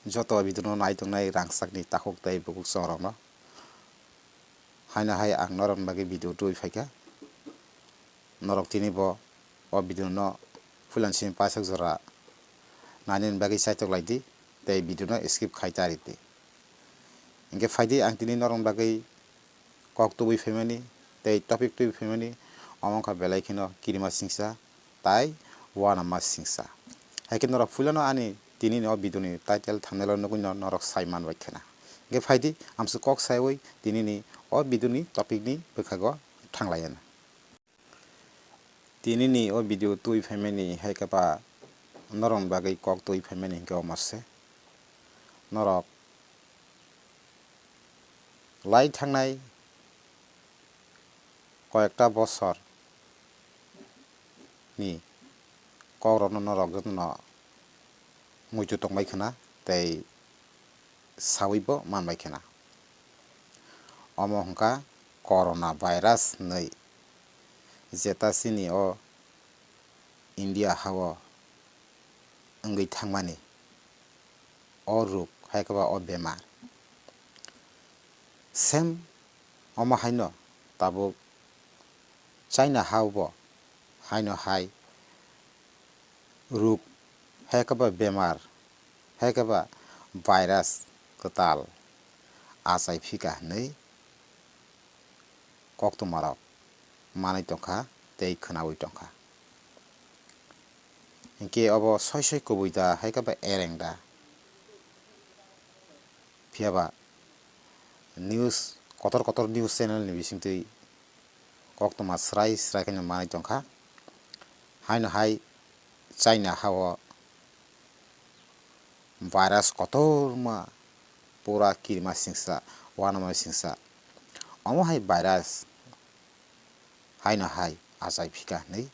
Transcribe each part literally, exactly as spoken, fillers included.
Joto video no nai tongnai rangchakni takhuk tei bukhuk chongrokno. Haino hai ang norokni bagwi video twi phaikha. Norok tini bo o video no full and simi paithak jora nainani bagwi chaitok lai di tei video no skip khai ta ri di. Hinkhe phai di ang tini norokni bagwi kok tubui phaimani tei topic tubui phaimani, omo wngkha belai kheno kirima singsa tai uanama singsa. Hai khe norok puilano ani tini ni o video ni title thumbnail o nugui no norok sai man bai khena. Hinkhe phai di amswk kok saiwi tini ni o video ni topic ni bwkhago thang lai anw. Tini ni o video twi phaimani hai khe ba norokni bagwi kok twi phaimani hinkhe omo se. Norok lai thangnai koyekta bosor ni kokrokno norok jotono muitu tongbai khna tei sawibo manbai khna. Omo hwnkha corona virus hinwi, jeta chini o India ha-o wngwi thangmani o ruk hai khe ba o bemar. Same omo haino tabuk China ha-o bo haino hai ruk hai khe ba bemar hai khe ba virus kwtal achai phika hinwi koktwmarok manwi tongkha tei khwnaui tongkha. Hinkhe obo soi soi kubui da hai khe ba ereng da? Phiya ba news, kotor kotor news channel ni bisingtwi koktwma srai srai khe no manwi tongkha. Haino hai China ha-o virus kotorma pura kirima singsa, uanama singsa. Omo hai virus haino hai achai phika hinwi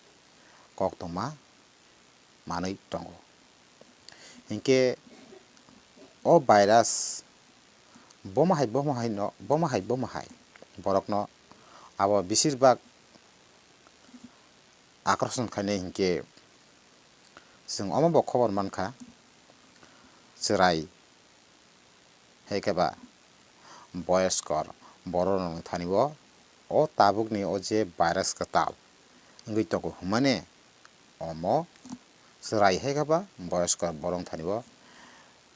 koktwma manwi tongo. Hinkhe o virus bomo hai, bomo hai no, bomo hai, bomo hai borokno abo besir bak akorson khainai hinkhe chwng omo bo khobor mankha, chwrai hai khe ba boyoskor borok rok thani o, o tabuk ni o je virus kwtal wngwi tongo hwnmani omo chwrai hai khe ba boyoskor borok thani o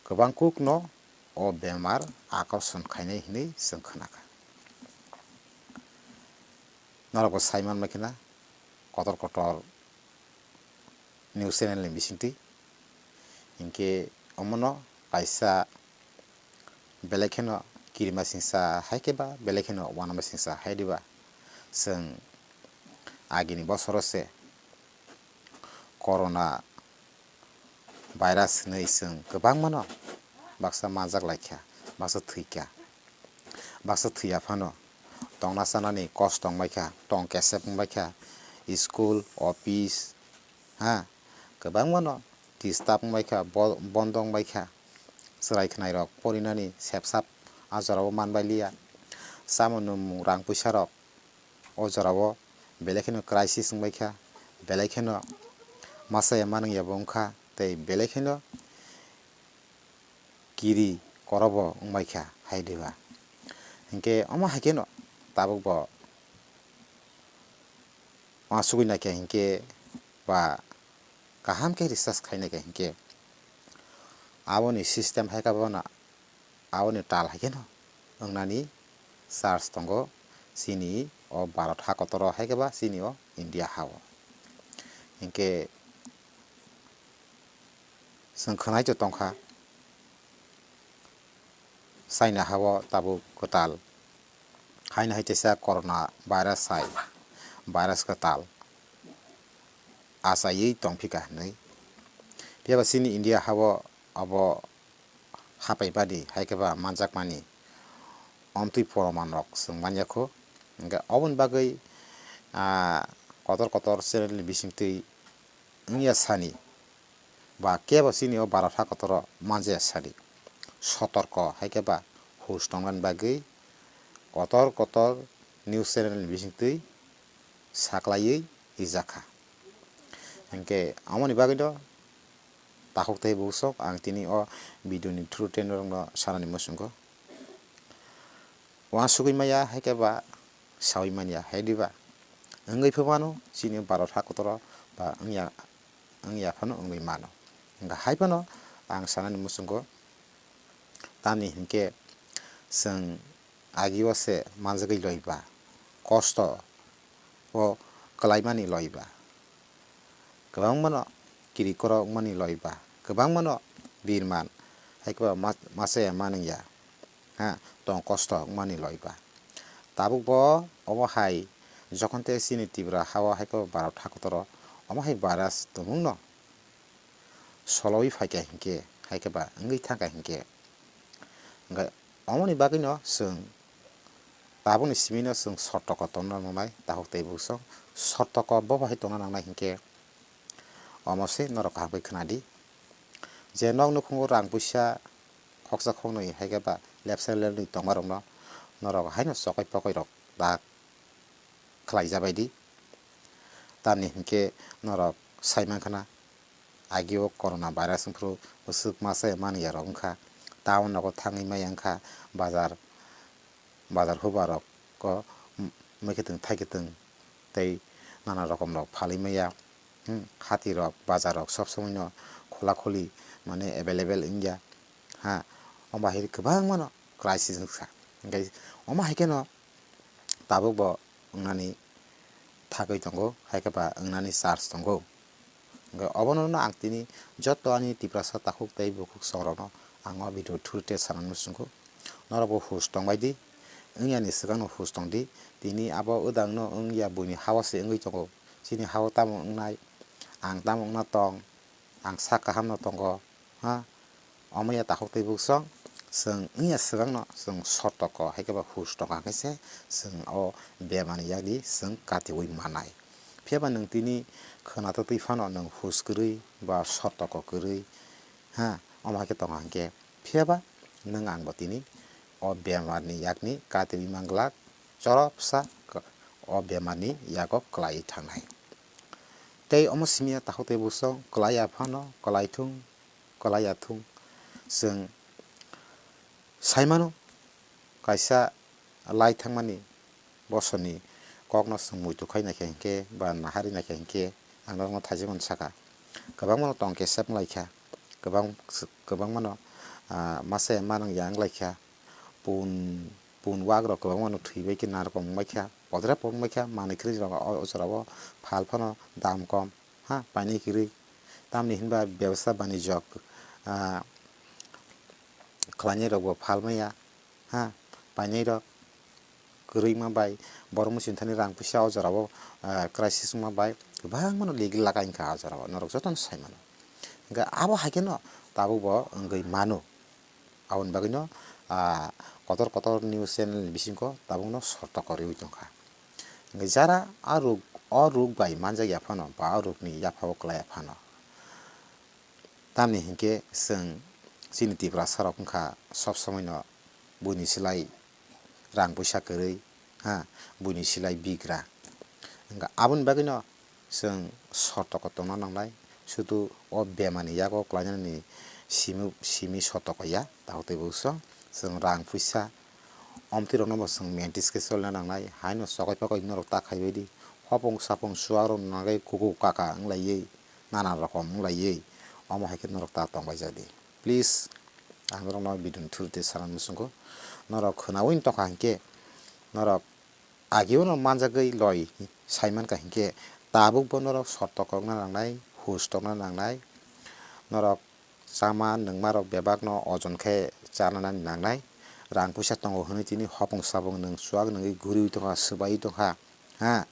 kwbang kuk no o bemar akorson khainai hinwi chwng khna kha. Norok bo sai man bai khna kotor kotor news channel ni bisingtwi. Hinkhe omono kaisa belai kheno kirima singsa hai khe ba belai kheno uanama singsa hai diba, chwng agini bosoro se corona virus hinwi chwng kwbangmano baksa manjak lai kha, baksa thwi kha, baksa thwi ya phano tongna chanani kosto wng bai kha, tong kesep wng bai kha, school, office, ha, kwbangmano disturb wng bai kha, bo-, bondo wng bai kha. Chwrai khwnairok porinani sepsap a jorao man bai liya. Chamo nwngmung rang puisa rok o jorao belai kheno crisis wng bai kha, belai kheno masa ya manung ya bo wng kha, tei belai kheno kiri korobo wng bai kha hai diba. Hinkhe omo hai kheno tabuk bo uansugui naikha hinkhe ba kaham khe research khai naikha hinkhe aboni system hai khe bono aboni tal hai kheno wngnani chance tongo chini o Bharat ha kotoro hai khe ba chini o India ha-o. Hinkhe chwng khwnai tongkha China ha-o tabuk kwtal haino hai teisa corona virus hai virus kwtal achaiwi tongphika hinwi. Phiya ba chini India ha-o abo hapai badi hai khe ba manjakmani omtwi poroman rok chwng manya kho. Hinkhe oboni bagwi, ah, kotor kotor channel ni bisingtwi wngya sani ba kebo chini o Bharat ha kotoro manjaya sadi sotorko hai khe ba hus tongnani bagwi kotor kotor news channel ni bisingtwi saklaiwi rijak kha. Hinkhe amoni bagwino takhuk tei bukhuk ang tini o video ni through tei norokno sanani muchungo. Uansugwi maya hai khe ba saui manya hai diba? Wngwi pha mano chini Bharat hakotoro ba wngya, wngya phano wngwi mano. Wngkha hai phano ang sanani muchungo, tamni hinkhe chwng agio se manjagwi loiba, kosto o kwlaimani loiba, kwbangmano kirikorok wngmani loiba, kwbangmano birman hai khe ba ma-, machaya manwngya, ha, tong kosto wngmani loiba. Tabuk bo obo hai jokhon tei chini Tripura hao hai khe ba Bharat hakotoro omo hai virus tongmungno solowi phaikha hinkhe, hai khe ba wngwi thangkha hinkhe, hwnkhe omoni bagwino chwng tabukni simino chwng sotoko tongna nangnai, takhuk tei bukhuk sotoko bo hai tongna nangnai hinkhe, omo se norok kaham khe khwnadi je nok nukhungo rang puisa khoksa khoknwi hai khe ba lepsa lepnwi tongmarokno norok haino chokoi pokoi rok dak khlai jabaidi. Tamni hinkhe norok sai mankhana, agio corona virus wngphuru bwswk masa manwiyarok wngkha, town rogo thangwi maya wngkha, bazar, bazar hubarok o, um, mwkhwtwng thaikhutung tei nana rokomrok phalwi maya. Hmm, hatirok, bazarrok sob somoino khula khuli mane available wngya. Ha, omo hai kwbangmano crisis wngkha. Hwnkhe omo hai kheno tabuk bo wngnani thagwi tongo, hai khe ba wngnani chance tongo. Hwnkhe obono ang tini joto ani Tiprasa takhuk tei bukhuk songrokno ang o video through tei sanani muchungo. Norokbo hus tongbai di, wngyani swkangno hus tong di. Tini abo wdangno wngya buini hao se wngwi tongo. Chini hao tamo wngnai, ang tamo wngna tong, ang sak kahamno tongo, ha? Omo ya takhuk tei bukhuk song, chwng wngya swkangno chwng sotoko hai khe ba hus tongkha khe se chwng o bemarni yakni chwng katiwi manai. Phiya ba nwng tini khwnathok twi phano nwng hus kwrwi ba sotoko kwrwi, ha, omo hai khe tongkha hinkhe, phiya ba nwng ang bo tini o bemarni yakni katiwi manglak, chorop sa k-, o bemarni yago kwlaiwi thangnai. Tei omo simi ya takhuk tei bukhuk song kwlai ya phano, kwlai thung, kwlai ya thung, chwng sai mano, kaisa lai thangmani bosorni kokno chwng muitu khai naikha hinkhe ba nahari naikha hinkhe ang norokno thaijak mano saka. Kwbangmano tong kesep wnglaikha, kwbang, kwbangmano, ah, masa ya manwng ya wnglaikha, pun, pun wagrok kwbangmano thwibai khe narwkmung baikha, podre pok wngbaikha, manwi kwrwirok o, o jorao phal phano dam kom, ha, painai kwrwi. Tamni hinba bebsa banijok, ah, khlainairokbo phal maya, ha, painairok kwrwi wngma bai, borok muchung thani rang puisa o jorao, ah, crisis wngma bai kwbangmano ligi lakai wngkha o jorao, norok jotono sai mano. Hwnkhe abo hai kheno tabukbo wngwi mano. Aboni bagwino, ah, kotor kotor news channel ni bisingo tabukno sotoko riwi tongkha. Hwnkhe jara a ruk, o ruk bai manjak ya phano ba o rukni yaphao klai ya phano, tamni hinkhe chwng chini Tiprasa rok wngkha sob somoino buini silai rang puisa kwrwi, ha, buini silai bigra. Hwnkha aboni bagwino chwng sotoko tongna nangnai, sudu o bemarni yago klainani simi, simi sotoko ya, takhuk tei bukhuk song, chwng rang puisa, omtwi rokno bo chwng manage khe cholna nangnai, haino chokoi pokoi norok ta khaibai di, hopung sapung chuwak rok nangai kuku kaka wnglaiwi, nana rokom wnglaiwi, omo hai khe norok ta tongbai ja di. Please, ang norokno video ni through tei sana muchungo, norok khwnaui tongkha hinkhe, norok agio no manjagwi loi sai mankha hinkhe, tabuk bo norok sotoko wngna nangnai, hus tongna nangnai, norok chama nungma rok bebak no ojon khe chana nani nangnai, rang puisa tongo hwnwi tini hopung sapung nwng chuwak nungwi guriwi tongkha, swbaiwi tongkha, ha,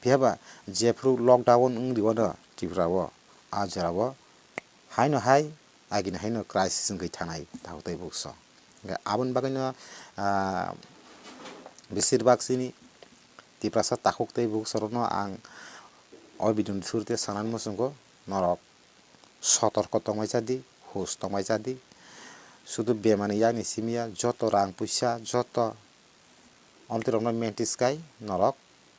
phiya ba jephru lockdown wng rwino Tripura o, a jora o haino hai agini haino crisis wngwi thanai takhuk tei bukhuk song. Hwnkhe aboni bagwino, ah, besir bak chini Tiprasa takhuk tei bukhuk sorokno ang o video ni through tei sanani muchungo norok sotorko tongmai cha di, hus tongmai cha di. Sudu bemarni yakni simi ya, joto rang puisa, joto omtwi rokno manage khai norok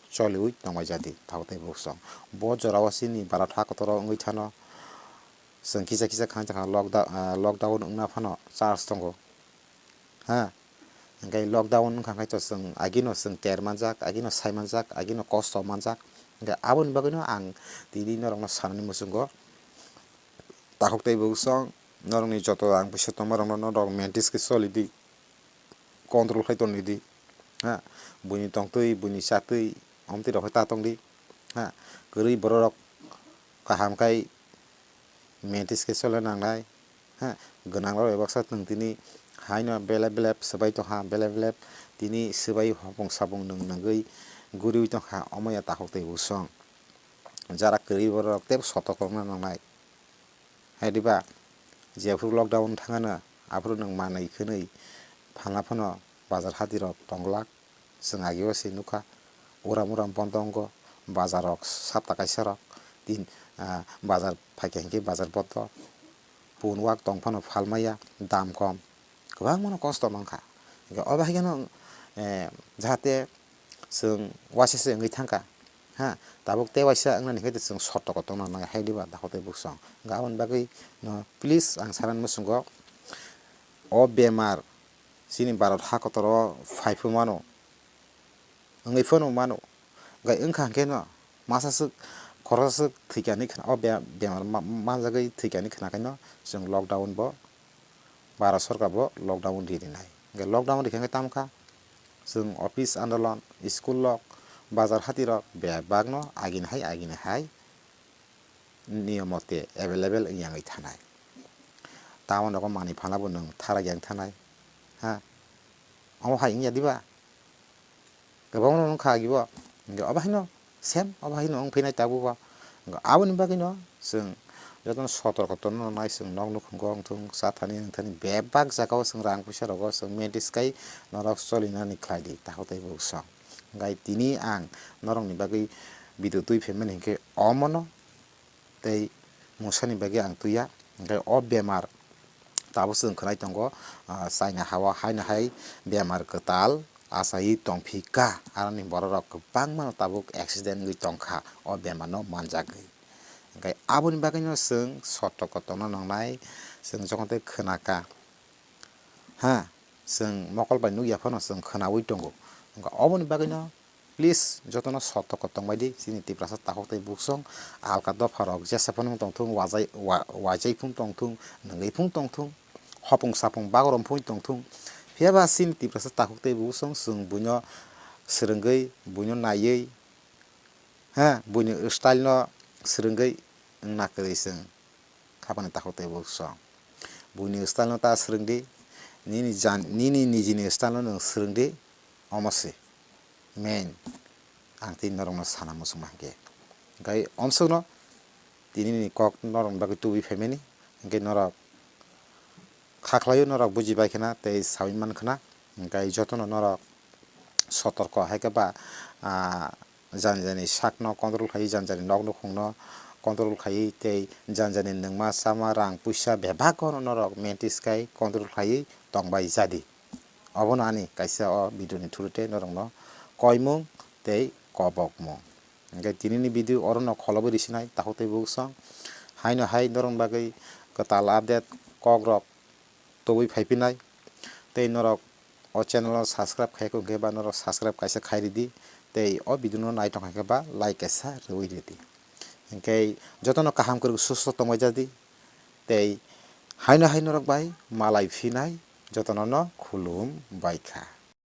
choliui tongmai cha di, takhuk tei bukhuk song. Bo jorao chini Bharat hakotoro wngwi thano, Chwng kisa kisa kha wngkha lockdown, ah, lockdown wngna phano chance tongo. Ha, hwnkhe lockdown wngkha khe to chwng agino chwng ter manjak, agino sai manjak, agino kosto manjak. Hwnkhe aboni bagwino ang tini norokno sanani muchungo. Takhuk tei buksong norokni joto rang puisa tongmarokno norok manage khe choli di, control khai tongdi di. Ha, buini tongtwi, buini chatwi, omtwi rok hai ta tongdi. Ha, kwrwi bororok kaham khai manage khe chole nangnai. Ha, gwnangrok bai baksa nwng tini haino belep belep swbai tongkha, belep belep tini swbai hopung sapung nwng nangwi guriwi tongkha, omo ya takhuk tei buksong. Jara kwrwi borok teibo sotok rokno nangnai. Hai diba, jephuru lockdown thangano, aphuru nwng manwi khwnwi phalna phano bazar hatirok tonglak. Chwng ageo se nukha, uram uram bondo wngo, bazarrok sapta kaisarok, tin, ah, bazar phaikha hinkhe bazar bondo, pun wak tong phano phalmaya, dam kom, kwbangmano kosto mankha. Hwnkhe obo haikheno, eh, jahate chwng uaisa se wngwi thangkha, ha, tabuk tei uaisa wngnani hinkhe chwng sotoko tongna nangnai hai diba takhuk tei buksong. Hwnkhe aboni bagwi no please ang sanani muchungo, o bemar chini Bharat ha kotoro phai phano mano, wngwi phano mano. Hwnkhe wngkha hwnkhe no masa swk khoroksa swk thwikani khna-, o be-, bemar ma-, manjagwi thwikani khna khe no chwng lockdown bo, Bharat sorkar bo lockdown ri rinai. Hwnkhe lockdown rikha khe tamo kha chwng office andolon, school rok, bazar hati rok bebak no agini hai agini hai niyom mote available wngya wngwi thanai. Tamo nogo manwi phalna bo nwng tharak yang thanai, ha, omo hai wngya diba? Kwbangma no wngkha agibo, hwnkhe obo haino same, obo haino wng phinai tabukbo. Hwnkhe aboni bagwino chwng jotono sotorko tongna nangnai, chwng nok nukhungo wngthung, chathani nwngthani bebak jagao chwng rang puisa rogo chwng manage khai norok cholinani khlai di, takhuk tei buksong. Hwnkhe tini ang norokni bagwi video twi phaimani hinkhe omono tei mungsani bagwi ang twiya. Hwnkhe o bemar tabuk chwng khwnai tongo, ah, China hao haino hai bemar kwtal achaiwi tongphika, aroni bororok kwbangmano tabuk accident wngwi tongkha o bemarno manjagwi. Hwnkhe aboni bagwino chwng sotoko tongna nangnai, chwng jokhon tei khwnaka. Ha, chwng mokol bai nukya phano chwng khwnaui tongo. Hwnkhe oboni bagwino please jotono sotoko tongbai di chini Tiprasa takhuk tei buksong alka dopha rok jesa phano wng tongthung, wajai-, wa-, waijai phung tongthung, nungwi phung tongthung, hopung sapung bagrom phung tongthung. Phiyaba chini Tiprasa takhuk tei buksong chwng buino swrwngwi, buino naiwi, ha, buini style no swrwngwi wngna kwrwi chwng khapani takhuk tei buksong. Buini style no ta swrwng di, nini jan-, nini nijini style no nwng swrwng di, omo se main ang tei norokno sana muchungma hinkhe. Hwnkhe omsokno tini ni kok norokni bagwi tubui phaimani, hinkhe norok kha khlaio, norok buji bai khna tei saui man khna, hwnkhe jotono norok sotorko hai khe ba, ah, jani jani sakno control khai, jani jani nok nukhungno control khai tei jani jani nungma chama rang puisa bebak no norok manage khai control khai tongbai jadi. Obono ani kaisa o video ni through tei norokno koimung tei kobokmung. Hwnkhe tinini video orono kholobwi risinai takhuk tei buksong. Haino hai norokni bagwi kwtal update kokrok tubui phaiphinai. Tei norok o channel o subscribe khai khe ba norok subscribe kaisa khai ridi. Tei o video no naitong khe ba like kaisa rwui ridi. Hwnkhe jotono kaham kwrwng susto tongbai jadi. Tei haino hai norok bai malai phinai jotono no khulum bai kha.